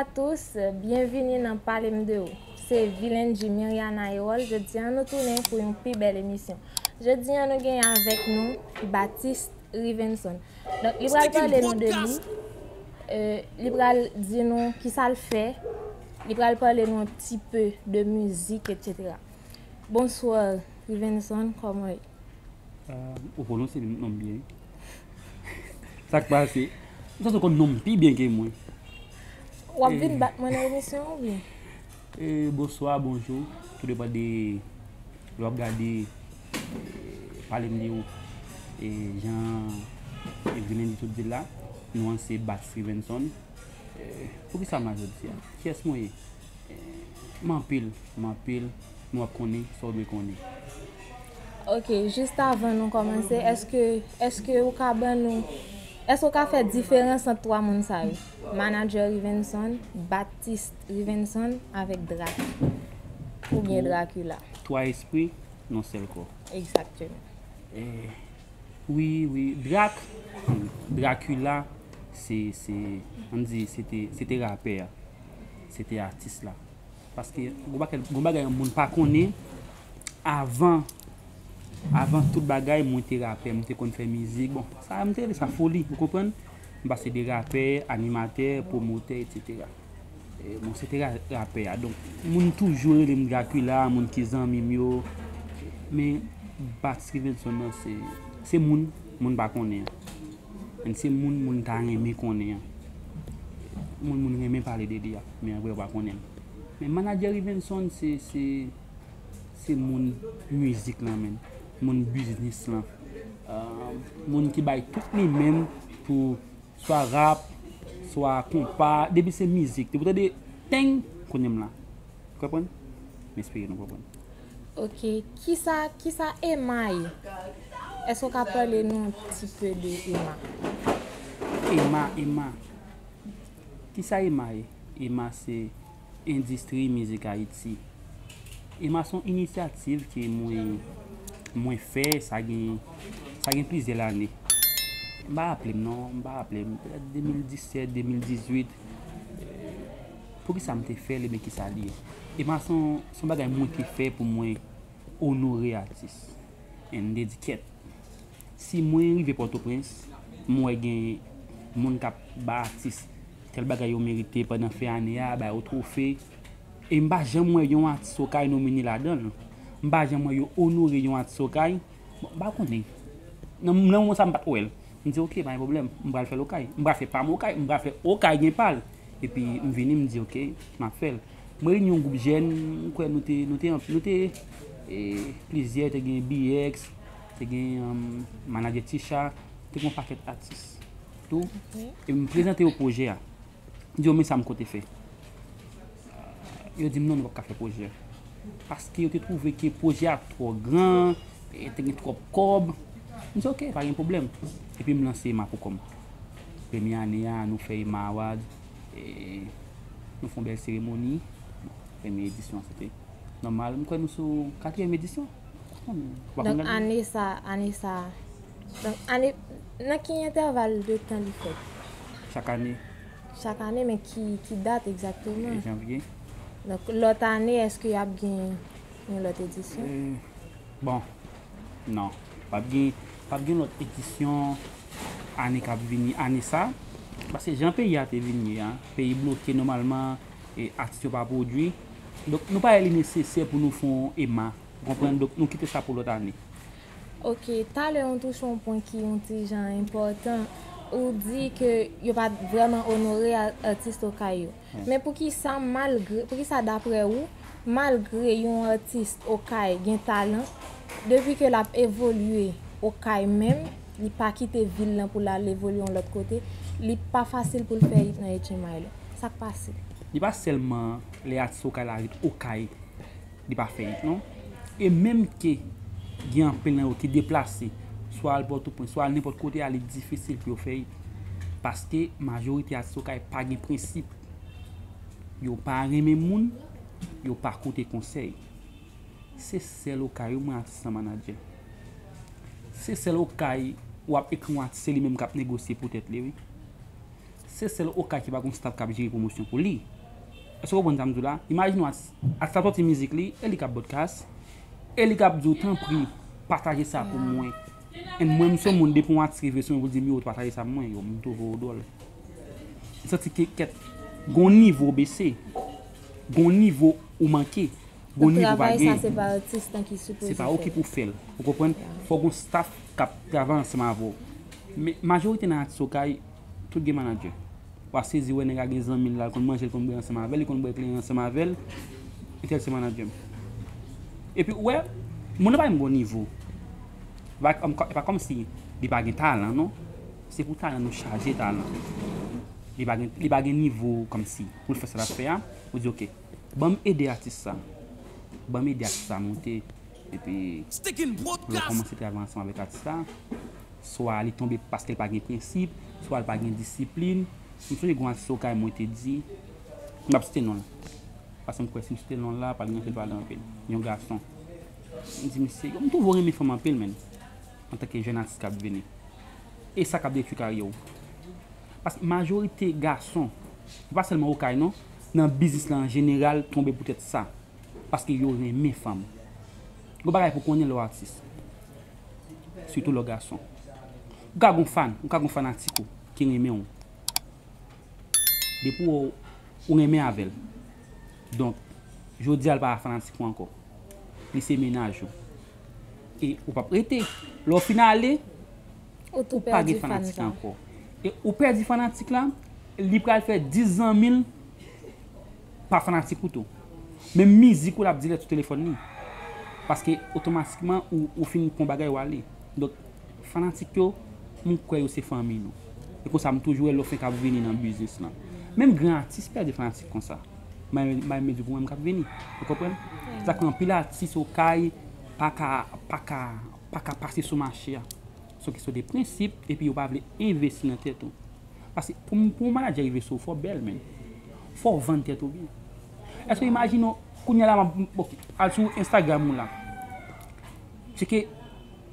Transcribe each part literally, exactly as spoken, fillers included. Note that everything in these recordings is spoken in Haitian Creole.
à tous, byenvini nan Pale m de ou. Se Vilenji Miriana Erol, jodi a nou tounen pou yon pi bèl emisyon. Jodi a nou gen avèk nou Baptiste Rivenson. Donk, li pral pale nou de li, euh, li pral di nou kisa l fè, li pral pale nou un petit peu de musique, et cetera. Bonsoir, Rivenson, kòman w ye? Euh, ou pwononse non m byen. Sa k pase? M santi w konn non m pi byen ke mwen. W ap vin bat mwen nan emisyon an oubyen? E bonswa, bonjou. Tou depann de lè w ap gade, e, pale m de ou. E jan Evelyn di tout di l la, non an se Bats Rivenson. E, poukisa m la jodi a? Kiyès mwen ye? E, m anpil, m anpil, men w ap konnen sa w dwe konnen. Ok, jis avan nou kòmanse, èske, èske ou ka ban nou, èske ou ka fè diferans ant twa moun sa yo? Manager Rivenson, Baptiste Rivenson avèk Drak oubyen Dracula? Twa espri nan sèl kò. Egzakteman. E, wi, wi, Drak, Dracula, se, se, ann di, se te, se te rapè a, se te atis la. Paske gon bagay, gon bagay yon moun pa konnen, avan, avan tout bagay, mwen te rapè, mwen te konn fè mizik. Bon, sa, mwen te rele sa foli, ou konprann? M pase de rapè, animatè, pwomotè, et cetera. E, bon, se te ra-, rapè a. Donk, moun toujou rele m Dracula, moun ki zanmi m yo. Men, Bats Rivenson nan, se, se moun, moun pa konnen an. Men se moun, moun ta renmen konnen an. Moun, moun renmen pale de li a, men anvre yo pa konnen l. Men manager Rivenson, se, se, se moun mizik lan, menm. Moun biznis lan. Euh, moun ki bay tout li menm pou swa rap, swa konpa, depi se mizik. Depi w tande teng, konnen m la. Ou konprann? M espere nou konprann. Ok, kisa, kisa Emma ye? Èske w ka pale nou un petit peu de Emma? Emma, Emma. Kisa Emma ye? Emma se endistri mizik Ayiti. Emma se yon inisyativ ke mwen, mwen fè, sa gen, sa gen plizyè lane. M pa raple m non, m pa raple m, petèt de mil disèt, de mil dizuit. Poukisa m te fè l, ebyen kisa li ye? Emma se yon, se yon bagay mwen te fè pou mwen onore atis. And dedicate. Si mwen rive Pòtoprens, m wè gen moun k ap ba atis tèl bagay yo merite pandan fen ane a, ba yo twofe, e m pa janm wè yon atis Okay nomine ladan l. M pa janm wè yo onore yon atis Okay. Bon, m pa konnen. Nan, nan moman sa, m pa t wè l. M di, "Ok, pa gen pwoblèm. M pral fè l Okay. M pral fè pa m Okay. M pral fè Okay gen pa l." Epi, m vini, m di, "Ok, m ap fè l." Mwen reyini yon gwoup jèn, m kwè nou te, nou te, nou te, e, plizyè, te gen B X, te gen, um, manager Tisha, te gen yon pakèt atis tou. E m prezante yo pwojè a. M di yo, "Men sa m konte fè." Yo di m, "Non, nou p ap ka fè pwojè a." Paske yo te twouve ke pwojè a twò gran, e te gen twòp kòb. M di, "Ok, pa gen pwoblèm." Epi m lanse Emma pou kò m. Premye ane a, nou fè Emma Award, e nou fè yon bèl seremoni. Bon, premye edisyon an, se te nòmal. M kwè nou sou katriyèm edisyon. Ou pa konn Donk, gade? Ane sa, ane sa, donk, ane, nan ki entèval de tan li fèt? Chak ane. Chak ane, men ki, ki dat egzakteman? Janvye. Donk, lòt ane, èske y ap gen yon lòt edisyon? E, bon, non. P ap gen, p ap gen lòt edisyon ane k ap vini, ane sa. Paske jan peyi a te vin ye a, peyi bloke nòmalman, e atis yo pa pwodui. Donk, nou pa wè li nesesè pou nou fè yon Emma. Ou konprann? Donk, nou kite sa pou lòt ane. Ok, talè ou touche yon pwen ki yon ti jan enpòtan. Ou di ke yo pa t vrèman onore a- atis Okay yo. Men poukisa, malgre, poukisa, daprè ou, malgre yon atis Okay gen talan, depi ke l ap evolye Okay menm, li pa kite vil lan pou l al evolye yon lòt kote, li pa fasil pou l fè hit nan H M I lan? Sa k pase? Li pa sèlman lè atis Okay la ret Okay li pa fè hit non. E menm ke gen anpil nan yo ki deplase, swa al Pòtoprens, swa al nenpòt kote a, li difisil pou yo fè hit. Paske majorite atis Okay pa gen prensip. Yo pa renmen moun, yo pa koute konsèy. Se sèl Okay wi, mwen atis san manadjè. Se sèl Okay w ap ekri yon atis, se li menm k ap negosye pou tèt li wi. Se sèl Okay ki pa gon staff k ap jere pwomosyon pou li. Èske w konprann sa m di w la? Imajine w atis, atis la sòti mizik li, e li k ap broadcast, e li k ap di w, tanpri, pataje sa pou mwen. And mwen, m se yon moun, depi yon atis rive sou mwen pou l di m, yo, pataje sa pou mwen, yo, m twouve w dwòl. M santi ke kèt, gon nivo w bese, gon nivo ou manke, gon nivo w pa genyen. Travay sa, se pa atis lan ki sipoze fè l. Se pa ou ki pou fè l. Ou konprann? Fò gon staff k ap travay ansanm avè w. Men majorite nan atis Okay, tout gen manadjè. W a sezi wè nèg la gen zanmi l la, l konn manje, l konn bwè ansanm avè l, li konn bwè kleren ansanm avè l. Entèl se manadjè m. Epi, ou wè, moun nan pa menm gon nivo. E pa, e pa kòmsi li pa gen talan, non. Se pou talan nou chaje talan. Li pa gen, li pa gen nivo kòmsi pou l fè sa l ap fè a. Ou di, oke, ban m ede atis sa. Ban m ede atis sa monte. Epi, lè w kòmanse travay ansanm avèk atis la, swa li tonbe paske l pa gen prensip, swa l pa gen disiplin. M sonje gen yon atis Okay mwen te di, m p ap site non l. Paske m kwè si m site non l la, pral gen anpil pale anpil. Yon gason. M di, mesye, yo, m twouve w renmen fanm anpil, menn. Antanke jèn atis k ap vini. E sa k ap detwi karyè w. Paske majorite gason, pa sèlman Okay non, nan biznis la an jeneral, tonbe poutèt sa. Paske yo renmen fanm. Gon bagay pou konnen lè w atis. Sitou lè w gason. Ou ka gon fan, ou ka gon fanatik ou ki renmen w. Depi w, ou renmen avè l. Donk, jodi a l pa fanatik ou ankò. Li se mennaj ou. E ou p ap rete. Lè w fin ale, ou pa gen fanatik la ankò. E ou pèdi fanatik la, li pral fè dis zanmi l pa fanatik ou tou. Menm mizik ou l ap delete sou telefòn li. Paske otomatikman ou, ou fin pran bagay ou ale. Donk, fanatik yo, m kwè yo se fanmi nou. E konsa m toujou wè lè w fenk ap vini nan biznis lan. Menm gran atis pèdi fanatik konsa. M a, m a, m di pou mwen m k ap vini. Ou konprann? Sa k fè anpil atis Okay pa ka, pa ka, pa ka pase sou mache a. Se yon kesyon de prensip, epi yo pa vle envesti nan tèt ou. Paske pou, pou yon manadjè rive sou ou, fò w bèl, menn. Fò w vann tèt ou byen. Èske w imajine w, kounye a la, m ap, ok, al sou Instagram ou la. Tcheke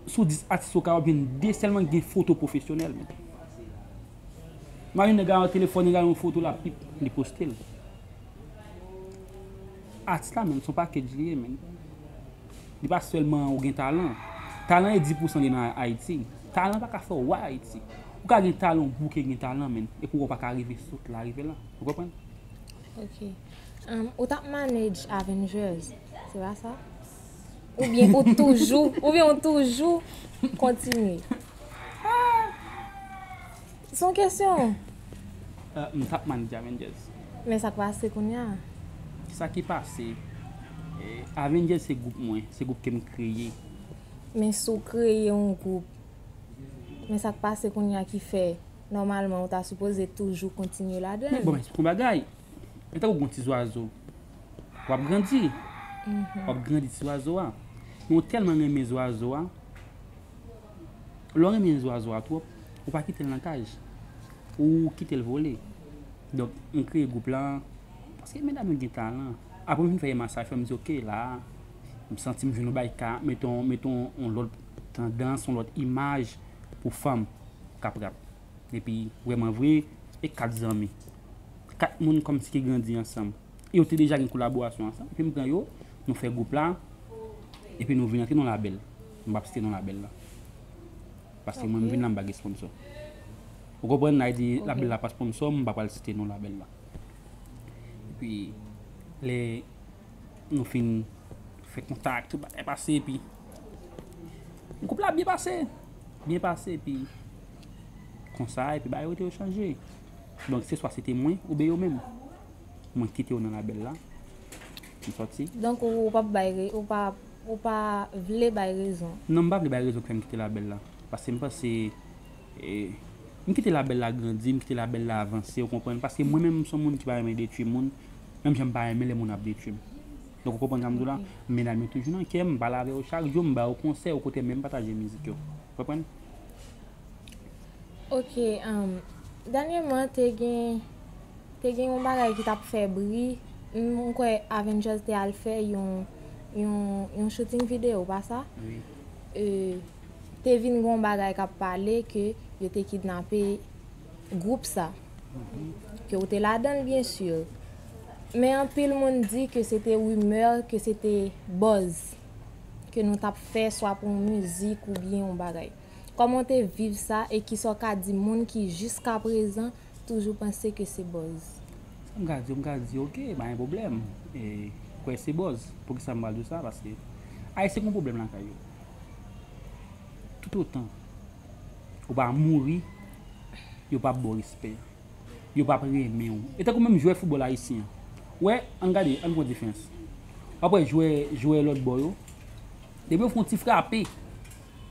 sou dis atis Okay w ap jwenn de sèlman ki gen foto pwofesyonèl, menn. Imajine nèg la yon telefòn, nèg la yon foto, l ap pip, li poste l. Atis la, menn, se yon package li ye, menn. Li pa sèlman ou gen talan. Talan e dis pousan li nan Ayiti. Talan pa ka fè w wa Ayiti. Ou ka gen talan, ou bouke gen talan, menn. Epi w pa ka rive sot la, rive la. Ou konprann? Ok. Um, ou t ap manage Avengers, se pa sa? Oubyen ou toujou, oubyen ou toujou kontinye? Se yon kesyon. Ah, m t ap manage Avengers. Men sa k pase kounye a? Sa ki pase, eh, Avengers se gwoup mwen, se gwoup ke m kreye. Men si w kreye yon gwoup, men sa k pase kounye a ki fè, nòmalman, ou ta sipoze toujou kontinye ladan l? Men bon, men se yon bagay. Men tankou gon ti zwazo, w ap grandi. W ap grandi ti zwazo a. Men w tèlman renmen zwazo a, lè w renmen zwazo a twòp, ou pa kite l nan kaj. Ou kite l vole. Donk, m kreye gwoup la, paske medam yo gen talan. Apre m fin fè masaj, fè m di, oke, la, m santi m jwenn yon bagay ka, meton, meton yon lòt tandans, yon lòt imaj pou fanm k ap rap. Epi, vrèman vre, e kat zanmi. Kat moun kòmsi ki grandi ansanm. E yo te deja gen kolaborasyon ansanm. Epi m pran yo, nou fè gwoup la, epi nou vin antre nan labèl. M p ap site non labèl la. Paske mwen, m vin la, m pa gen sponsor. Ou konprann, nan di labèl la pa sponsor, m pa pral site non labèl la. Epi, lè nou fin fè kontak, tout bagay pase, epi gwoup la byen pase. Byen pase, epi konsa, epi bagay yo te yo chanje. Donk, se swa se te mwen, oubyen yo menm. Mwen kite yo nan labèl la. M sòti. Donk, ou, ou p ap bay re-, ou pa, ou pa vle bay rezon? Non, m pa vle bay rezon ki fè m kite labèl la. Paske m panse, eh, m kite labèl la grandi, m kite labèl la avanse, ou konprann? Paske mwen menm, m se yon moun ki pa renmen detwi moun, menm jan m pa renmen lè moun ap detwi m. Donk, ou konprann sa m di w la? Medam yo toujou nan kè m, m pale avè yo chak jou, m ba yo konsèy, yo kote m menm pataje mizik yo. Ou konprann? Ok, um, dènyèman, te gen, te gen yon bagay ki t ap fè bri. M, m kwè Avengers te al fè yon, yon, yon shooting videyo, pa sa? Wi. E, te vin gen yon bagay k ap pale ke yo te kidnape gwoup sa. Ke ou te ladan l, byen si. Men anpil moun di ke se te rimè, ke se te buzz ke nou t ap fè, swa pou yon mizik oubyen yon bagay. Kòman w te viv sa e kisa w ka di moun ki jiskaprezan toujou panse ke se buzz? Sa m ka di, m ka di, oke, pa gen pwoblèm. E, kwè se buzz. Poukisa m pral di w sa? Paske Ayisyen gen yon pwoblèm lakay yo. Toutotan ou pa mouri, yo p ap ba w respè. Yo p ap renmen w. E tankou menm jwè foutbòl ayisyen an. Wè, ann gade, ann pran diferans. W ap wè jwè, jwè lòt bò yo, depi yo fè yon ti frape,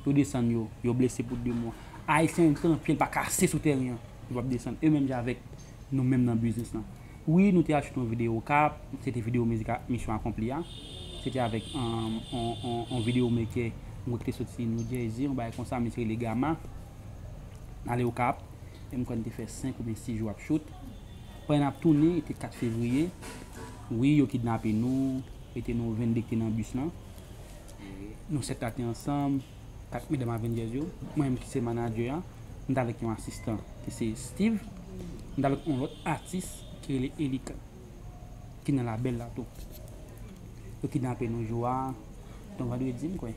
yo desann yo, yo blese pou de mwa. Ayisyen an pran pye l pa kase sou tèren an, yo p ap desann. E menm jan avèk nou menm nan biznis lan. Wi, nou te al choute yon videyo Okap, se te videyo mizik a, misyon akonpli a. Se te avèk yon, yon, yon, yon videyo maker, mwen ki te soti New Jersey, yon bagay konsa, misye rele Gama. N ale Okap, e m kwè n te fè senk oubyen sis jou ap choute. Pandan n ap tounen, e te kat fevriye. Wi, yo kidnape nou, e te nou vennde ki te nan bis lan. Nou sèt la te ansanm, kat medam Avengers yo. Mwen menm ki se manadjè a, m t avèk yon asistan ki se Steve. M t avèk yon lòt atis ki rele Elika, ki nan labèl la tou. Yo kidnape nou jou a, te yon vandredi, m kwè.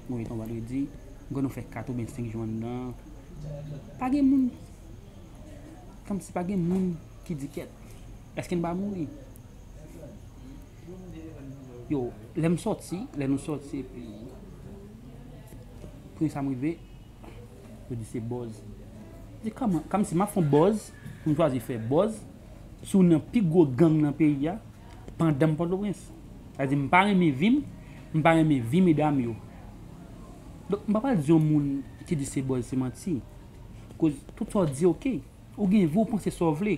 Wi, te yon vandredi. M kwè nou fè kat oubyen senk jou anndan. Pa gen moun. Kòmsi pa gen moun ki di kèt. Èske n pa mouri? Yo, lè m sòti, lè nou sòti, epi premye sa m rive, yo di se buzz. Di kòman, kòmsi m ap fè yon buzz, pou m chwazi fè buzz sou nan pi gwo gang nan peyi a, pandan m Pòtoprens. Sa di m pa renmen vi m, m pa renmen vi medam yo. Donk, m pa pral di yon moun ki di se buzz, se manti. Koz tout sa w di, oke. Ou gen vi, ou panse sa w vle.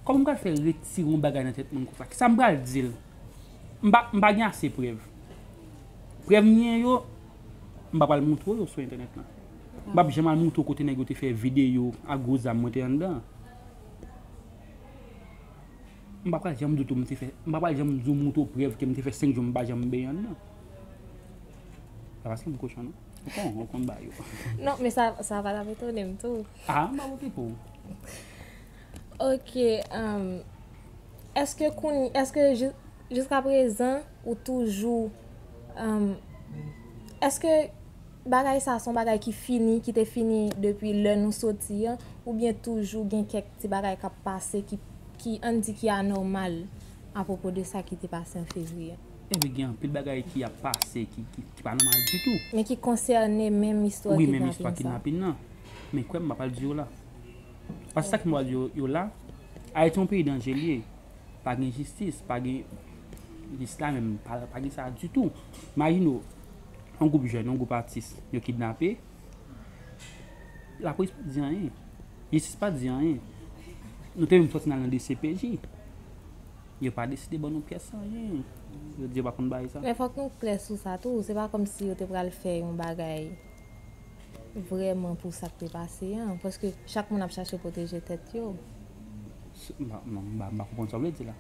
Kòman m pral fè retire yon bagay nan tèt moun konsa? Kisa m pral di l? M pa, m pa gen ase prèv. Prèv m gen yo, m pa pral montre w yo sou entènèt lan. M p ap janm al montre w kote nèg yo te fè videyo ak gwo zam mwen te anndan. M pa pral janm di w tou m te fè, m pa pral janm di w montre w prèv ke m te fè senk jou m pa janm benyen anndan. Se pa paske m kochon non. Ou konn, ou konn bagay yo. Non, men sa, sa pa t ap etone m tou. Ah, m pa pote pou ou. Ok, um, èske kounye, èske ji- jiska prezan ou toujou, um, èske bagay sa se yon bagay ki fini, ki te fini depi lè nou soti an, oubyen toujou gen kèk ti bagay k ap pase ki, ki ann di ki anòmal apwopo de sa ki te pase an fevriye? Ebyen, gen anpil bagay ki ap pase ki, ki, ki pa nòmal ditou. Men ki konsène menm istwa kidnapin sa. Wi, menm istwa kidnapin nan. Men kwè m, m pa pral di yo la. Paske sa ki m pral di yo, yo la, Ayiti yon peyi danje l ye. Pa gen jistis, pa gen, jistis la menm, pa, pa gen sa ditou. Imajine w, yon gwoup jèn, yon gwoup atis, yo kidnape, lapolis pa di anyen. Jistis pa di anyen. Nou te menm sòti n al nan D C P J. Yo pa deside ban nou pyès anyen. Yo di yo pa konn bagay sa. Men fòk nou klè sou sa tou. Se pa kòmsi yo te pral fè yon bagay vrèman pou sa k te pase an. Paske chak moun ap chache pwoteje tèt yo. Non, m pa, m pa konprann sa w vle di la.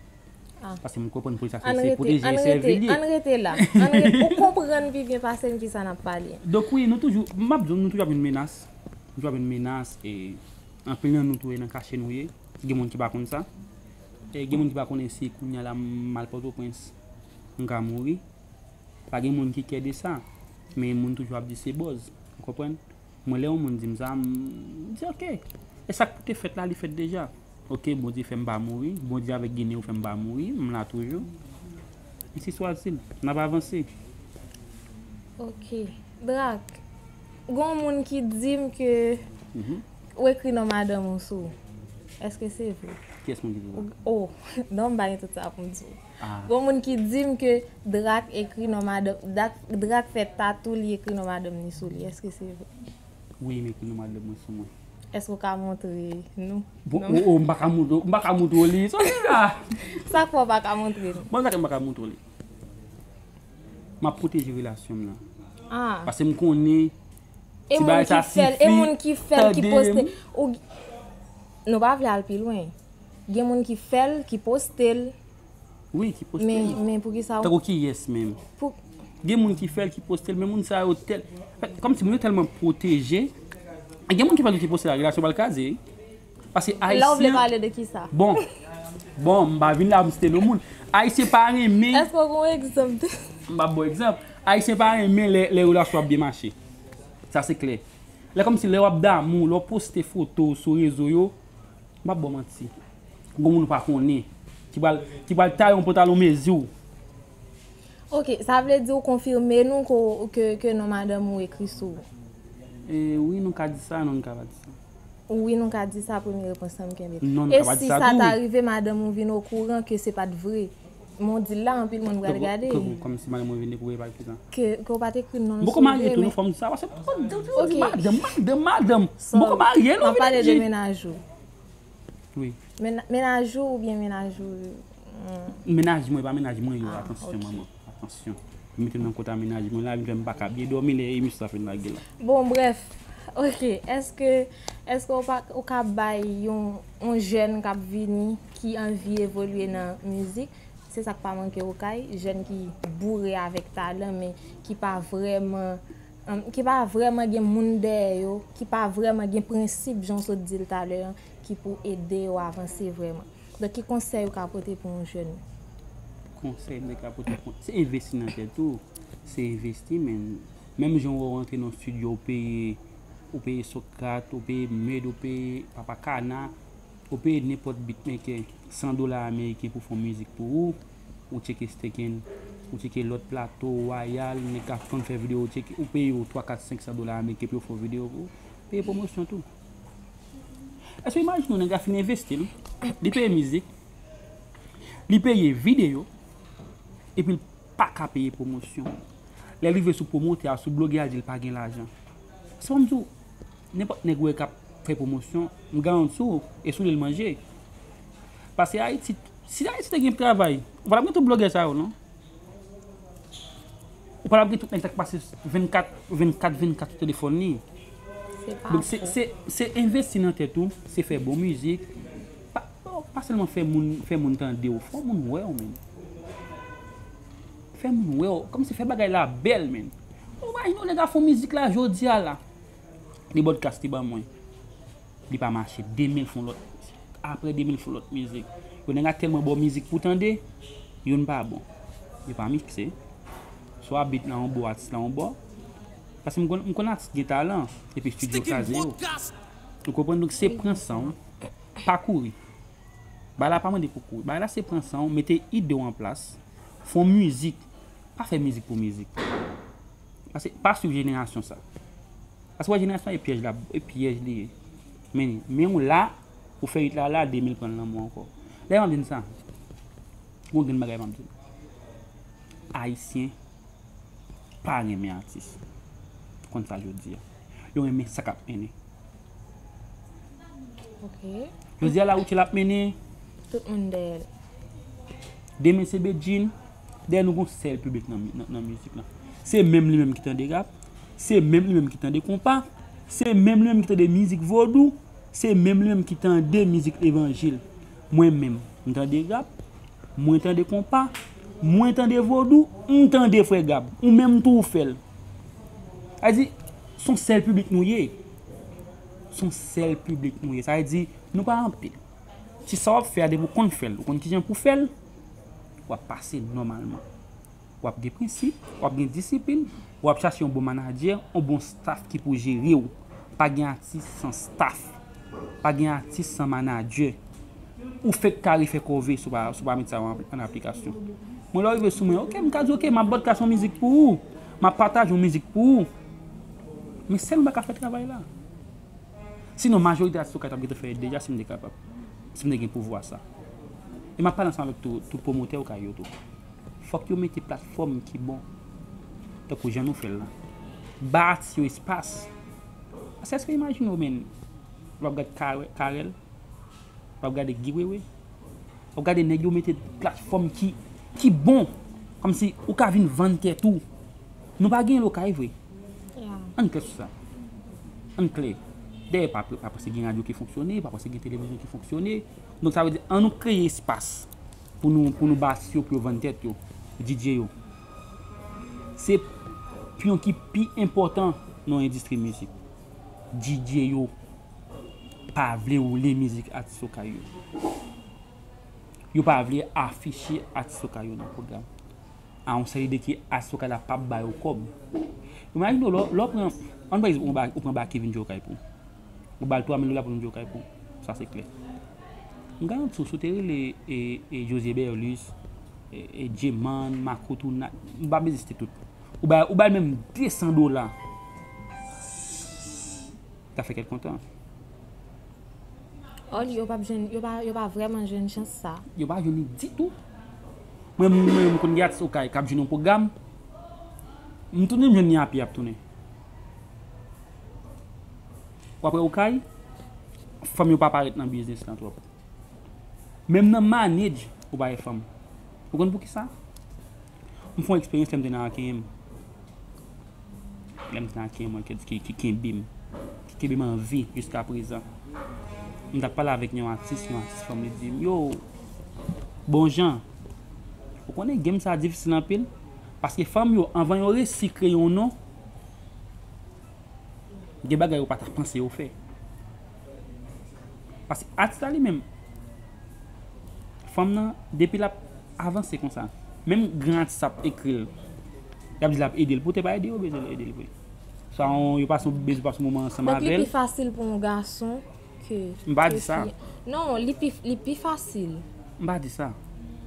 Ah. Paske m konprann polis la se pwoteje e sèvi l ye. Ann rete la. Ann rete, ou konprann pi byen pase m kisa n ap pale. Donk wi, nou toujou, m ap di w, nou toujou ap jwenn menas. Nou toujou ap jwenn menas e anpil nan nou tou e nan kache nou ye. Gen moun ki pa konn sa. E gen moun ki pa konnen si kounye a la m al Pòtoprens, m ka mouri. Pa gen moun ki kè de sa. Men moun toujou ap di se buzz. Ou konprann? Mwen, lè yon moun di m sa, m di, oke. E sa k pou te fèt la, li fèt deja. Oke, Bondye fè m pa mouri. Bondye avèk Ginen yo fè m pa mouri. M la toujou. Ensi swa-t-il. N ap avanse. Ok. Drak, gon moun ki di m ke ou ekri non madanm ou sou ou. Èske se vre? Kiyès moun ki di w sa? Oh, non, m pa gen tout sa pou m di w. Gon moun ki di m ke Drak ekri non madanm, Drak, Drak fè tatou li ekri non madanm ni sou li. Èske se vre? Wi, m ekri non madanm mwen sou mwen. Èske w ka montre nou? Bon, oh, oh, m pa ka montre, m pa ka montre w li. Sa w di la? Sa k fè w pa ka montre nou? Bon, sa k fè m pa ka montre w li. M ap pwoteje relasyon m nan. Ah. Paske m konnen ti bagay sa si fi tande m. E moun ki fè l, e moun ki fè l ki poste. Nou pa vle al pi lwen. Gen moun ki fè l, ki poste l. Wi, ki poste l. Men, men poukisa ou. Tankou kiyès menm? Pou. Gen moun ki fè l, ki poste l, men moun sa yo tèl. Kòmsi moun yo tèlman pwoteje. Gen moun ki fè l, ki poste l, relasyon pral kraze. Paske Ayisyen. Lè w vle pale de kisa? Bon, bon, m pa vin la pou m site non moun. Ayisyen pa renmen. Èske w gen yon egzanp? M pa ba w egzanp. Ayisyen pa renmen lè, lè relasyon ap byen mache. Sa se klè. Lè kòmsi lè w ap damou, lè w poste foto w sou rezo yo, m pa ba w manti. Gon moun ou pa konnen ki pral, ki pral taye yon pantalon mezi w. Ok, sa vle di ou konfime nou ke, ke, ke non madanm ou ekri sou ou? E, wi, nou ka di sa, non, nou ka pa di sa. Wi, nou ka di sa, premye repons lan m kenbe. Non, nou ka pa di sa tou. E si sa ta rive, madanm ou vin okouran ke se pa t vre? Men w di l la, anpil moun pral gade. Kòmsi madanm ou vin dekouvri pa ki sa? Ke, ke w pa t ekri non l sou ou vre, men. M poko marye tou, non, fò m di sa, paske m poko di, di, di, madanm, madanm, madanm. M poko marye, non, vin di. M ap pale de mennaj ou. Wi. Mennaj ou oubyen mennaj ou? Mennaj mwen, e pa mennaj mwen yo, atansyon, manman, atansyon. Mete m nan kota mennaj mwen la, vin fè m pa ka byen dòmi lè emisyon sa fin lage la. Bon, brèf. Ok, èske, èske ou pa, ou ka bay yon, yon jèn k ap vini, ki anvi evolye nan mizik? Se sa k pa manke Okay, jèn ki boure avèk talan, men ki pa vrèman, em, ki pa vrèman gen moun dèyè yo, ki pa vrèman gen prensip, jan w sot di l talè an, ki pou ede yo avanse vrèman. Donk, ki konsèy ou ka pote pou yon jèn? Konsèy mwen ka pote pou, se envesti nan tèt ou. Se envesti, men menm jan w antre nan estidyo, ou peye, ou peye Socrate, ou peye Med, ou peye Papa Kana, ou peye nenpòt beatmaker san dola ameriken pou fè yon mizik pou ou, ou tcheke Steken, ou tcheke lòt plato, Wayal, nèg k ap konn fè videyo, ou tcheke, ou peye yo twa, kat, senk san dola ameriken pou yo fè yon videyo pou ou, peye pwomosyon tou. Èske w imajine w nèg la fin envesti l, li peye mizik, li peye videyo, epi l pa ka peye pwomosyon. Lè l rive sou pwomotè a, sou blogè a, di l pa gen lajan. Se pa m di w, nenpòt nèg ou wè k ap fè pwomosyon, m garanti w, e sou li l manje. Paske Ayiti, si Ayiti te gen travay, ou pa t ap gen tout blogè sa yo, non. Ou pa t ap gen tout nèg sa k pase vennkat, vennkat, vennkat sou telefòn li. Se pa fo. Donk, se, se, se envesti nan tèt ou, se fè bon mizik. Pa, pa sèlman fè moun, fè moun tande w, fò moun wè w, menn. Fè moun wè w, kòmsi fè bagay la bèl, menn. Ou imajine w nèg la fè yon mizik la, jodi a la. Li broadcast li ban mwen. Li pa mache, de mil fè yon lòt mizik. Apre de mil fè yon lòt mizik. Yo nèg la tèlman ba w mizik pou w tande, youn pa bon. Yo pa mikse. Swa beat la yon bò, atis la yon bò. Paske m konn, m konn atis gen talan, epi estidyo kraze yo. Ou konprann? Donk se pran san w, pa kouri. Bagay la pa mande pou kouri. Bagay la se pran san w, mete ide w an plas, fè yon mizik. Pa fè mizik pou mizik. Paske pa swiv jenerasyon sa. Paske w wè jenerasyon e pyèj la, e pyèj li ye. Men, men w la, ou fè hit la la, de mil pran l nan men w ankò. Dayè m ap di n sa. Gon grenn bagay m ap di n. Ayisyen pa renmen atis. Konn sa jodi a. Yo renmen sa k ap mennen. Ok. Jodi a la Rutshelle ap mennen. Tout moun dèyè l. Demen se Bedjine. Dèyè nou gon sèl piblik nan, nan, nan mizik lan. Se menm li menm ki tande rap. Se menm li menm ki tande konpa. Se menm li menm ki tande mizik vodou. Se menm li menm ki tande mizik levanjil. Mwen menm, m tande rap. Mwen tande konpa, mwen tande vodou, m tande frè Gab. Ou menm tou ou fè l. Sa vle di, se yon sèl piblik nou ye. Se yon sèl piblik nou ye. Sa vle di, nou pa anpil. Si sa w ap fè a, depi w konn fè l, ou konn kijan pou w fè l, w ap pase nòmalman. W ap gen prensip, w ap gen disiplin, w ap chache yon bon manadjè, yon bon staff ki pou jere w. Pa gen atis san staff. Pa gen atis san manadjè. Ou fèk ka refè kòve si w pa, si w pa met sa yo an, an aplikasyon. Mwen, lè w rive sou mwen, ok, m ka di, ok, m ap broadcast yon mizik pou ou. M ap pataje yon mizik pou ou. Men sèl mwen pa ka fè travay la. Sinon, majorite atis yo ka t ap gentan fè deja si m te kapab. Si m te gen pouvwa sa. E m ap pale ansanm avèk tout, tout pwomotè yo kay yo tou. Fòk yo mete platfòm ki bon. Tankou jan nou fè l la. Ba atis yo espas. Paske èske w imajine w, menn, w ap gad Kare-, Carel, w ap gade Guy Wewe, w ap gade nèg yo mete platfòm ki, ki bon. Kòmsi ou ka vin vann tèt ou. Nou pa gen lokay vre. Ann klè sou sa. Ann klè. Dèyè pa, pa panse gen radyo ki fonksyone, pa panse gen televizyon ki fonksyone. Donk sa vle di, ann nou kreye espas pou nou, pou nou ba atis yo, pou yo vann tèt yo, D J yo. Se pyon ki pi enpòtan nan endistri mizik. D J yo. pa vle woule mizik atis Okay yo. Yo pa vle afiche atis Okay yo nan pwogram. A yon sèl ide ke atis Okay la p ap ba yo kòb. Imajine w, lè w pran, ann pa egzanp, ou ba, ou pran Baky vin jwe Okay pou ou. Ou ba l twa mil dola pou l vin jwe Okay pou ou. Sa se klè. M garanti w, si w te rele e, e José Berlus, e, e Djeman, Makout, ou na, m pa bezwen site tout. Ou ba, ou ba l menm de san dola. Sa fè kè l kontan. Ò li, yo p ap jwenn, yo pa, yo pa vrèman jwenn chans sa. Yo pa jwenn li ditou. Mwen, mwen, mwen konn gen atis Okay k ap jwenn yon pwogram. M tounen m jwenn li a pye ap tounen. W ap wè Okay, fanm yo pa parèt nan biznis lan twòp. Menm nan manage, ou pa wè fanm. Ou konn poukisa? M fè yon eksperyans lè m te nan Akenyen m. Lè m te nan Akenyen m, ki, ki, ki kenbe m. Ki kenbe m an vi jiska prezan. M t ap pale avèk yon atis, yon atis fanm, li di m, yo, bon jan. Ou konnen game sa difisil anpil. Paske fanm yo, anvan yo resi kreye yon non, gen bagay ou pa ta panse yo fè. Paske atis la li menm, fanm nan, depi l ap avanse konsa, menm gran atis ap ekri l, y ap di l ap ede l, poutèt pa ede yo bezwen ede l vre. Sa yon, yo pase, bezwen pase moman ansanm avè l. Donk li pi fasil pou yon gason ke, M pa di sa. Non, li pi, li pi fasil. M pa di sa.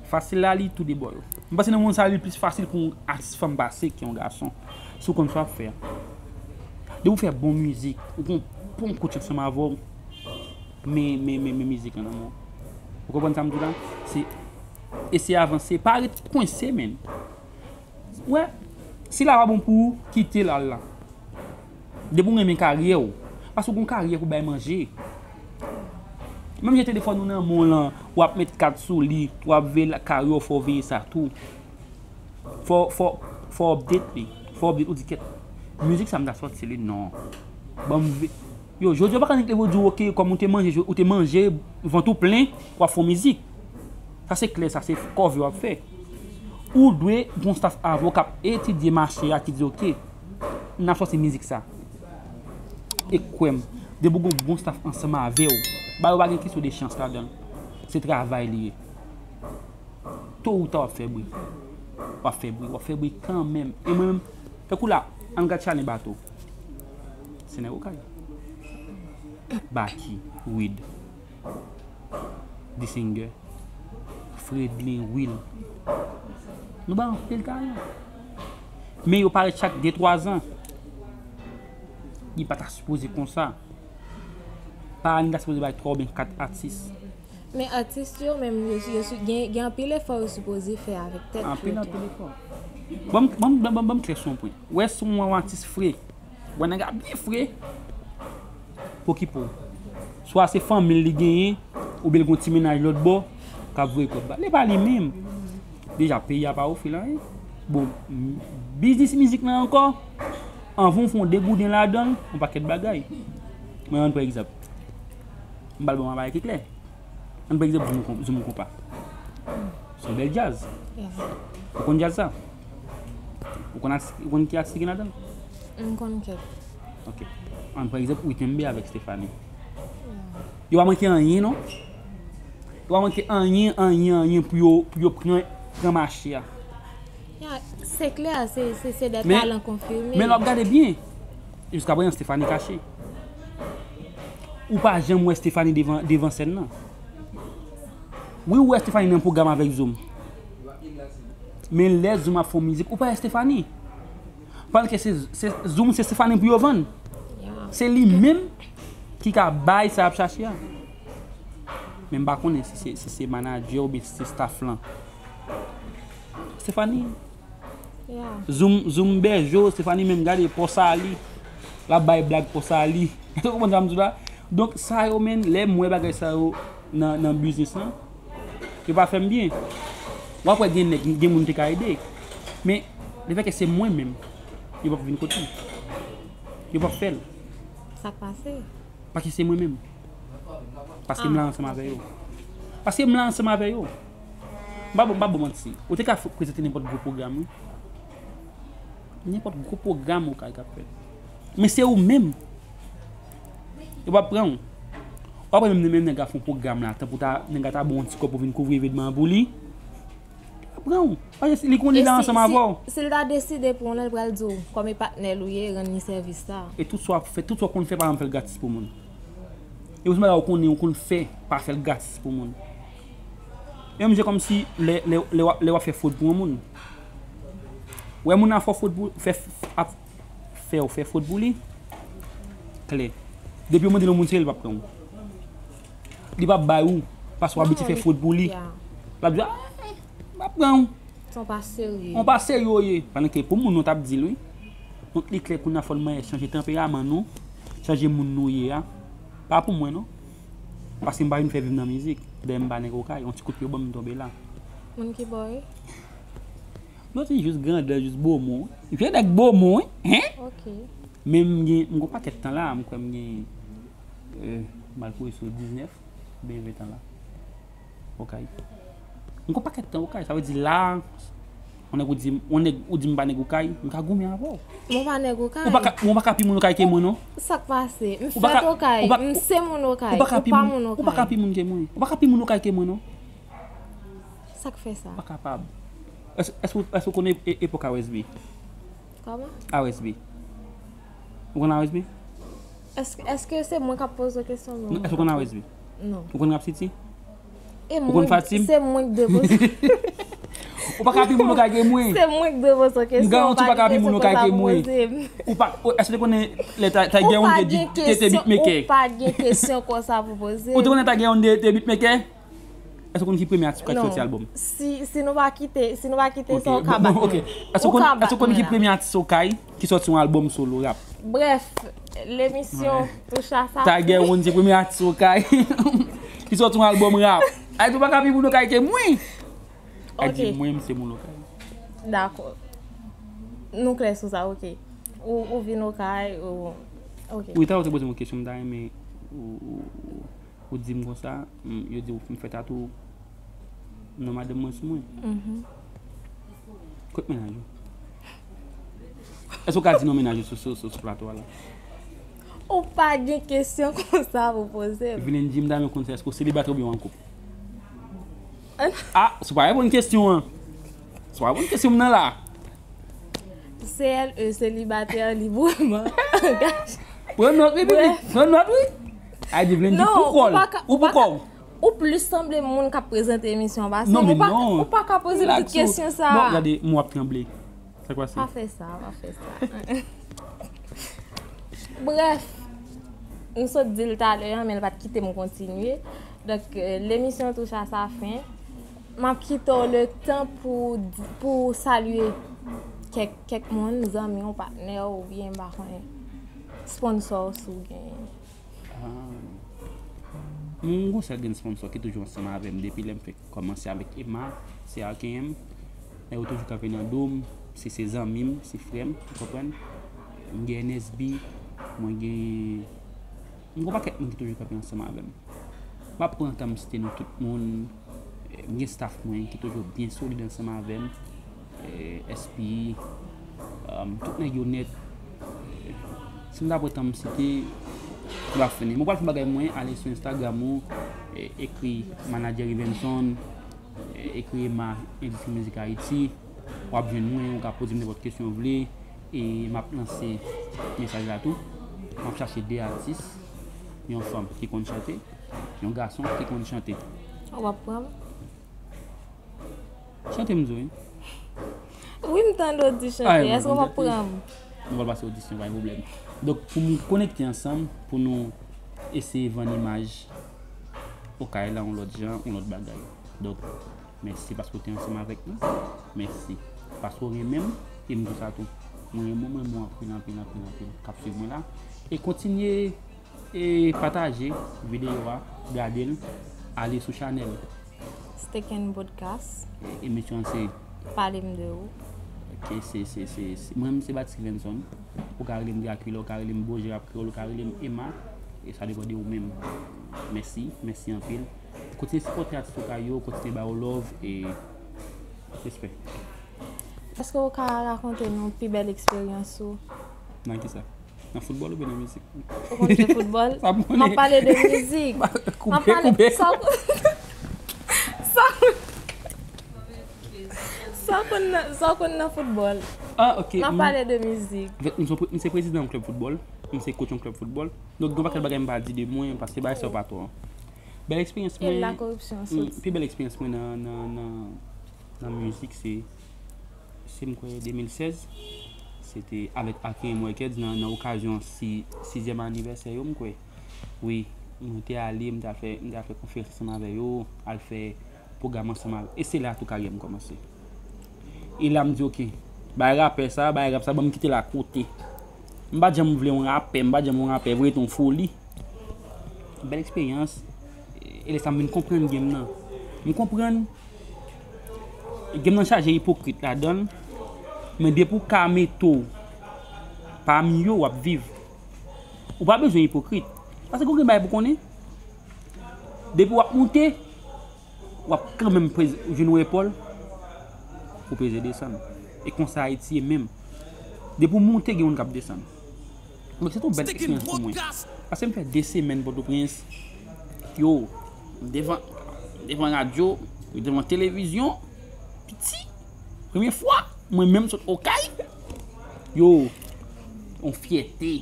Fasil la, li tou de bò yo. M panse nan mond sa, li plis fasil pou yon atis fanm pase ke yon gason. Si w konn sa w ap fè a. Depi w fè bon mizik, ou gon bon kout ansanm avè w, men, men, men, men mizik lan nan men w. Ou konprann sa m di w la? Se eseye avanse, pa ret kwense, menn. Wè, si la pa bon pou ou, kite l al la. Depi w renmen karyè w, paske w gon karyè pou bay manje. Menm jan telefòn ou nan men w lan, w ap met kat sou li, w ap veye karyè w, fò w veye sa tou. Fò, fò, fò w update li. Fò w update, ou di kèt. Mizik sa m ta sòti li, non. Ban m ve-, Yo, jodi a w pa ka nik leve w di w oke, kòm ou te manje, ou te manje, vant ou plen, w ap fè yon mizik. Sa se klè, sa se kòve w ap fè. Ou dwe gon staff avè w k ap etidye mache a ki di oke, n ap sòti mizik sa. E kwè m, depi w gon bon staff ansanm avè w, ba yo pa gen kesyon de chans ladan l. Se travay li ye. To ou ta w ap fè bri. W ap fè bri, w ap fè bri kanmenm. E mwen menm, tankou la, ann gad Chalin Bato. Se nèg Okay. Baky, Wid, Dissinger, Fredlin, Will. Nou bay anpil talan. Men yo parèt chak de twa zan. Li pa ta sipoze konsa. Pa ni ta sipoze bay twa oubyen kat atis. Men atis yo menm, yo, yo, gen, gen anpil efò yo sipoze fè avèk tèt yo tou. Anpil, anpil efò. Ban m, ban m, ban m, ban m klè sou yon pwen. Wè si w wè yon atis fre, wè nèg la byen fre, pou ki pou? Swa se fanmi l li genyen, oubyen l gon ti mennaj lòt bò, k ap voye kòb ba l. E pa li menm. Deja, peyi a pa ofri l anyen. Bon, m, biznis mizik lan ankò, anvan w fè yon degouden ladan l, yon pakèt bagay. Mwen, ann pran egzanp. M pral ba w yon bagay ki klè. Ann pran egzanp Zoom Kon-, Zoom Konpa. Se yon bèl djaz. Ou konn djaz sa? Ou konn atis, ou konn ki atis ki gen ladan l? M konn kèk. Ok. Ann pran egzanp Witnbe avèk Stefanie. Yo pa manke anyen, non? Yo pa manke anyen, anyen, anyen pou yo, pou yo pran, pran mache a. Ya, se klè, se, se, se de talan konfime. Men lè w ap gade byen, jiskaprezan Stefanie kache. Ou pa janm wè Stefanie devan, devan sèn nan. Wi, ou wè Stefanie nan pwogram avèk Zoom. Men lè Zoom ap fè yon mizik, ou pa wè Stefanie. Paske se, se, Zoom se Stefanie pou yo vann. Se li menm ki ka bay sa y ap chache a. Men m pa konnen si se, si se manadjè oubyen si se staff lan. Stefanie. Zoom, Zoom Bèjo, Stefanie menm gade pò sa li. L ap bay blag pò sa li. Ou konprann sa m di w la? Donk, sa yo menm, lè m wè bagay sa yo nan, nan biznis lan, yo pa fè m byen. W ap wè gen nèg, gen moun te ka ede. Men, lefètke se mwen menm, yo p ap vin kote m. Yo p ap fè l. Sa k pase? Paske se mwen menm. Paske m la ansanm avè yo. Paske m la ansanm avè yo. M pa, m pa ba w manti. Ou te ka prezante nenpòt gwo pwogram, wi. Nenpòt gwo pwogram ou ka, k ap fèt. Men se ou menm. Yo p ap pran w. W ap wè menm, menm nèg la fè yon pwogram la, tanpou ta, nèg la ta ba w yon ti kòb pou vin kouvri evènman an pou li. Li pa pran w. Paske li konnen li la ansanm avè w. E si, si, si l ta deside pran w, l pral di w, kòm e patnè l ou ye, rann li sèvis sa. E tout sa w ap fè, tout sa w konn fè, pa janm fè l gratis pou moun. E pou se bagay ou konnen, ou konn fè, pa fè l gratis pou moun. E menm jan kòmsi lè, lè, lè w ap, lè w ap fè fwod pou yon moun. Wè moun nan fè w fwod pou, fè, ap fè w fè fwod pou li, klè. Depi w mande l yon moun serye, li p ap pran w. Li p ap bay ou, paske w abitye fè fwod pou li. L ap di, "Ah, m p ap pran w." Se yon pa serye. Yon pa serye w ye. Pandan ke pou moun nan w t ap di l, wi. Donk, li klè kounye a fò n manyen chanje tanperaman nou, chanje moun nou ye a. Pa pou mwen, non. Paske m pa vin fè viv nan mizik. Dayè m pa nèg okay. Yon ti kout pye w ban m, m tonbe la. Moun ki ba w, wi. Non, se jis grandè, jis Bomon. Vye nèg Bomon, wi. Hen? Ok. Men m gen, m gon pakèt tan la, m kwè m gen, euh, m al kouri sou diznèf, oubyen ven tan la. Okay. M gon pakèt tan Okay. Sa vle di la, yon nèg ou di, yon nèg ou di m pa nèg Okay, m ka goumen avè w. Mwen pa nèg Okay. Ou pa ka, ou pa ka pi moun Okay ke mwen, non. Sa k pase? M fèt Okay. M se moun Okay. Ou pa ka pi moun, ou pa ka pi moun ke mwen. Ou pa ka pi moun Okay ke mwen, non. Sa k fè sa? Pa kapab. Èske, èske, èske w konnen e-, epòk R S B? Kòman? R S B. Ou konn R S B? Èske, èske se mwen k ap poze w kesyon? Non, èske w konn R S B? Non. Ou konn Rap City? Ou konn Fatim? Se mwen k dwe poze. Ou pa ka pi moun Okay ke mwen. Se mwen k dwe poze w kesyon. M garanti w pa ka pi moun Okay ke mwen. Ou pa, ou, èske w te konnen lè Ty-, Tyga One te, te, te beatmaker? Ou pa gen kesyon konsa pou poze. Ou te konnen Tyga One te, te beatmaker? Èske w konn ki premye atis ou ka soti albòm? Si, si nou pa kite, si nou pa kite sa, ou ka bat mwen. Èske w konn, èske w konn ki premye atis Okay ki soti yon albòm solo rap? Brèf, lemisyon touche a sa. Tyga One se premye atis Okay ki soti yon albòm rap. Ay, ou pa ka pi moun Okay ke mwen. Ay, di mwen, m se moun Okay. Dakò. Nou klè sou sa, ok. Ou, ou vin Okay, ou, ok. Wi, talè w te poze m yon kesyon, m ta renmen ou, ou, ou, ou di m konsa, m, yo di w m fè tatou non madanm mwen sou mwen. Mhm. Kot mennaj ou? Èske w ka di non mennaj ou sou, sou, sou, sou plato a la? Ou pa gen kesyon konsa pou poze m. Evelyn, di m, ta renmen konn sa, èske w selibatè oubyen w an koup? Ah, si w pa reponn kesyon an. Si w pa reponn kesyon m nan la. C L E, selibatè libreman angaje. Pran nòt, wi, wi, wi. Pran nòt, wi. Ay, Evelyn, di pou kò l. Ou pou kò w. Ou plis sanble moun k ap prezante emisyon an pase m. Non, men non. Ou pa ka poze m tout kesyon sa a. Non, gade, m w ap tranble. Sa k pase? Pa fè sa, pa fè sa. Brèf, m sot di l talè a, men l pa t kite m kontinye. Donk, euh, lemisyon touche a sa fen. M ap kite w letan pou, pou salye kèk, kèk moun, zanmi w, patnè w, oubyen, m pa konnen, sponsò w si w genyen. Ah. M gon sèl grenn sponsò ki toujou ansanm avè m depi lè m fenk kòmanse avèk Emma, se R K M. Nèg yo toujou kanpe nan do m, se, se zanmi m, se frè m, ou konprann? M gen N S B, mwen gen, m gon pakèt moun ki toujou kanpe ansanm avè m. M ap pran tan m site non tout moun, eh, m gen staff mwen ki toujou byen solid ansanm avè m. eh, S P, um, tout nèg yo nèt. Si m ta pran tan m site, m ap fini. Mwen pral fè bagay mwen, ale sou Instagram ou, eh, ekri Manager Evenson, eh, ekri Emma Industrie Music Haïti, w ap jwenn mwen, ou ka poze m nenpòt kesyon w vle, e m ap lanse mesaj la tou. M ap chache de atis, yon fanm ki konn chante, yon gason ki konn chante. W ap pran m? Chante m di w, wi. Wi, m tande w di chante. Èske w ap pran m? Nou pral pase odisyon, pa gen pwoblèm. Donk, pou nou konekte ansanm, pou nou eseye vann imaj Okay la yon lòt jan, yon lòt bagay. Donk, mèsi paske w te ansanm avèk nou. Mèsi paske w renmen m, e m di w sa tou. Mwen renmen w, mwen renmen w anpil, anpil, anpil, anpil, k ap swiv mwen la. E kontinye E pataje videyo a, gade l, ale sou chanèl Steak and Podcast. E, emisyon an se Pale m de ou. Ok, se, se, se, se, mwen menm se Batis Rivenson. Ou ka rele m Drakila, ou ka rele m Boje Rap Kreyòl, ou ka rele m Emma. E sa depann de ou menm. Mèsi, mèsi anpil. Kontinye sipòte atis Okay yo, kontinye ba yo love e respè. Èske ou ka rakonte nou pi bèl eksperyans ou? Nan kisa? Nan foutbòl oubyen nan mizik? Ou konn jwe foutbòl? Sa m konnen. M ap pale de mizik. M ap Koupe, pale koupe. sa w kon- sa w kon- sa w konn nan- sa w konn nan foutbòl. Ah, ok. M ap m- pale de mizik. Anfèt, m se pre- m se prezidan yon klèb foutbòl. M se coach yon klèb foutbòl. Donk, gen yon pakèt bagay m pa di de mwen, paske bagay sa yo pa twò. Bèl eksperyans E mwen. la koripsyon Mm, soti. Pi bèl eksperyans mwen nan, nan, nan, nan mizik, se, se m kwè de mil sèz. Se te avèk Arkham Records nan, nan okazyon si, sizyèm anivèsè yo, m kwè. Wi, mwen te ale, m te al fè, m te al fè konferans ansanm avè yo, al fè pwogram ansanm avè. E se la tou karyè m kòmanse. E la m di, ok, bay rapè sa, bay rap sa, ban m kite l akote. M pa t janm vle yon rapè, m pa t janm yon rapè vre, te yon foli. Bèl eksperyans. E lè sa m vin konprann game nan. M konprann game nan chaje ipokrit ladan l. Men depi w ka mete w pami yo, w ap viv. Ou pa bezwen ipokrit. Paske ou gen bagay pou konnen. Depi w ap moute, w ap kanmenm peze, jwenn yon epòl pou peze desann. E konsa Ayiti ye menm. Depi w moute, gen moun k ap desann. Donk, se te yon bèl eksperyans pou mwen. Paske m fè de semèn Pòtoprens. Yo, devan, devan radyo, devan televizyon, piti, premye fwa, mwen menm sot Okay. Yo, yon fyète.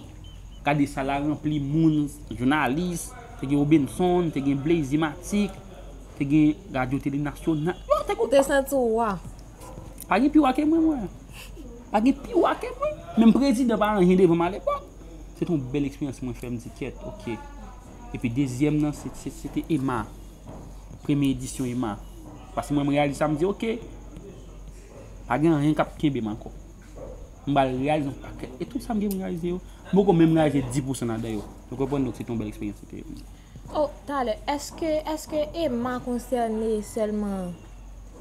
Gade sal la ranpli moun, jounalis, te gen Robinson, te gen Blazy Matic, te gen Radyo Tele Nasyonal. Yo, te Ou te santi w wa? Pa gen pi wa ke mwen, mwen. Pa gen pi wa ke mwen. Menm prezidan pa anyen devan m alepòk. Se te yon bèl eksperyans mwen fè, m di kèt, ok. Epi dezyèm nan, se, se, se te Ema. Premye edisyon Ema. Paske mwen, mwen reyalize sa, m di, ok. Pa gen anyen k ap kenbe m ankò. M pral reyalize yon pakèt. E tout sa m gen pou m reyalize yo, m poko menm reyalize dis pousan ladan yo. Ou konprann? Donk, se te yon bèl eksperyans, se te. Oh, talè, èske, èske Ema konsène sèlman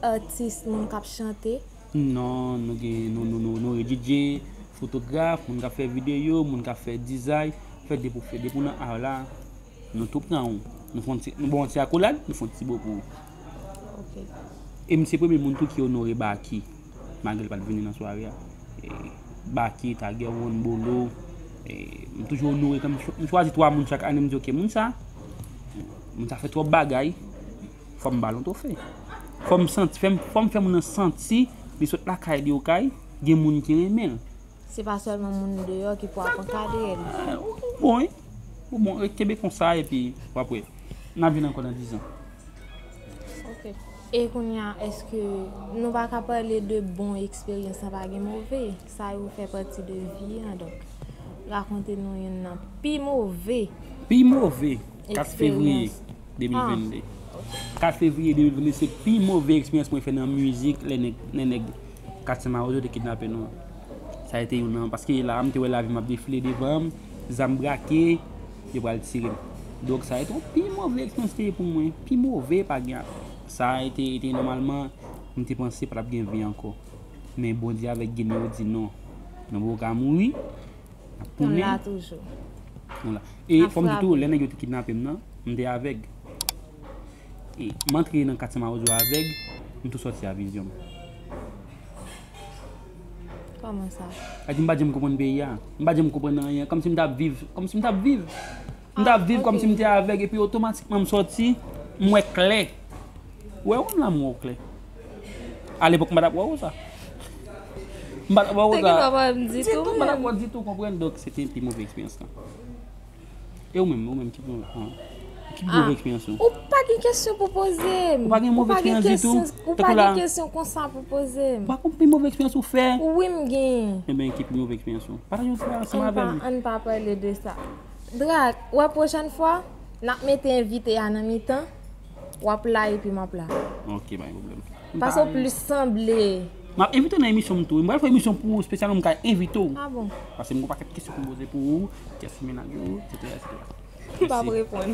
atis, moun k ap chante? Non, nou gen, nou, nou, nou, nou redije, fotograf, moun k ap fè videyo, moun k ap fè dizay. Anfèt, depi w fè, depi w nan ar la, nou tou pran w. Nou fè yon ti, nou ba w yon ti akolad, nou fè yon ti bo pou ou. Ok. E m se premye moun tou ki onore Baky, malgre l pa t vini nan sware a. E Baky, Tiger One, Bolo. E m toujou onore, kan m chwa-, m chwazi twa moun chak ane, m di, ok, moun sa, moun sa fè twòp bagay, fò m ba l yon twofe. Fò m santi, fè m, fò m fè moun nan santi li sot lakay li Okay, gen moun ki renmen l. Se pa sèlman moun deyò ki pou ap ankadre l. Ah, ou bon, wi. Ou bon, kenbe konsa epi w ap wè. N ap vin ankò nan diz an. Ok. E kounye a, èske nou pa ka pale de bon eksperyans san pa gen move? Sa yo fè pati de vi an, donk. Rakonte nou youn nan pi move. Pi move, kat fevriye Eksperyans. de mil vennde. Kat fevriye de mil vennde se pi move eksperyans mwen fè nan mizik, lè nèg, lè nèg Katye Mawozo te kidnape nou an. Sa a te youn nan, paske la, m te wè lavi m ap defile devan m, zam brake, yo pral tire m. Donk, sa a te yon pi move eksperyans te ye pou mwen. Pi move, pa gen. Sa a te, te nòmalman, m te panse pa t ap gen vi ankò. Men Bondye avèk Gine yo di non. Nou poko ka mouri. N ap Nou tounen. La toujou. Nou la. E N ap fò m di tou, frape. Lè nèg yo te kidnape m nan, m te avèg. E m antre nan Katye Mawozo avèg, m tou sòti a vizyon m. Kòman sa? Sa di m pa janm konprann peyi a. M pa janm konprann anyen. Kòmsi m t ap viv. Kòmsi m t ap viv. M t ap Ah, viv kòmsi ok. M te avèg epi otomatikman m sòti, m wè klè. Ou wè ou menm la m wè w klè. Alepòk m pa t ap wè w sa. M pa t ap wè w Te sa. gen dwa pa wè m ditou, Ditou, m pa t ap menm. Wè w ditou, konprann. Donk, se te pi move eksperyans lan. E ou menm, ou menm, ki pi move, ki pi Ah. Move eksperyans ou? Ou pa gen kesyon pou poze m. Ou pa gen move eksperyans ditou? Ou pa Tankou la. Gen kesyon konsa pou poze m. Ou pa konn pi move eksperyans ou fè? Wi, m gen. Enben, ki pi move eksperyans ou? Pataje yon ti bagay ansanm Ann avè pa, m. Ann pa pale de sa. Drak, wè pwochèn fwa, n ap mete envite a nan mitan, w ap la epi m ap la. Ok, pa gen pwoblèm. Paske w plis sanble. M ap envite w nan emisyon m tou. M pral fè emisyon pou ou espesyalman, m ka envite w. Ah bon? Paske m gen yon pakèt kesyon pou m poze pou ou, kiyès ki mennaj ou, etsetera, etsetera. M p ap reponn.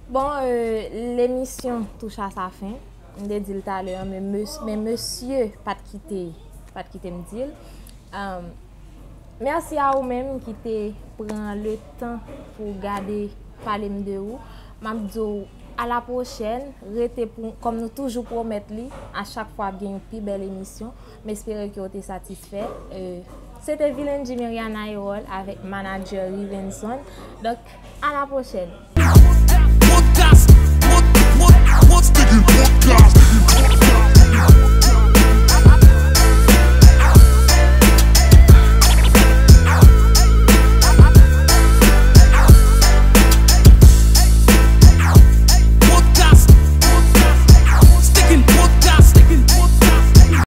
Bon, euh, lemisyon touche a sa fen. M te di l talè, men mes-, men mesye pa t kite, pa t kite m di l. Um, mèsi a ou menm ki te pran le tan pou gade Pale m de ou. M ap di w a la pwochèn. Rete pou, kòm nou toujou pwomèt li, a chak fwa ap gen yon pi bèl emisyon. M espere ke w te satisfè. Euh, Se te Vilenji Meriana Erol avèk manadjè Rivenson. Donk, a la pwochèn. Podcast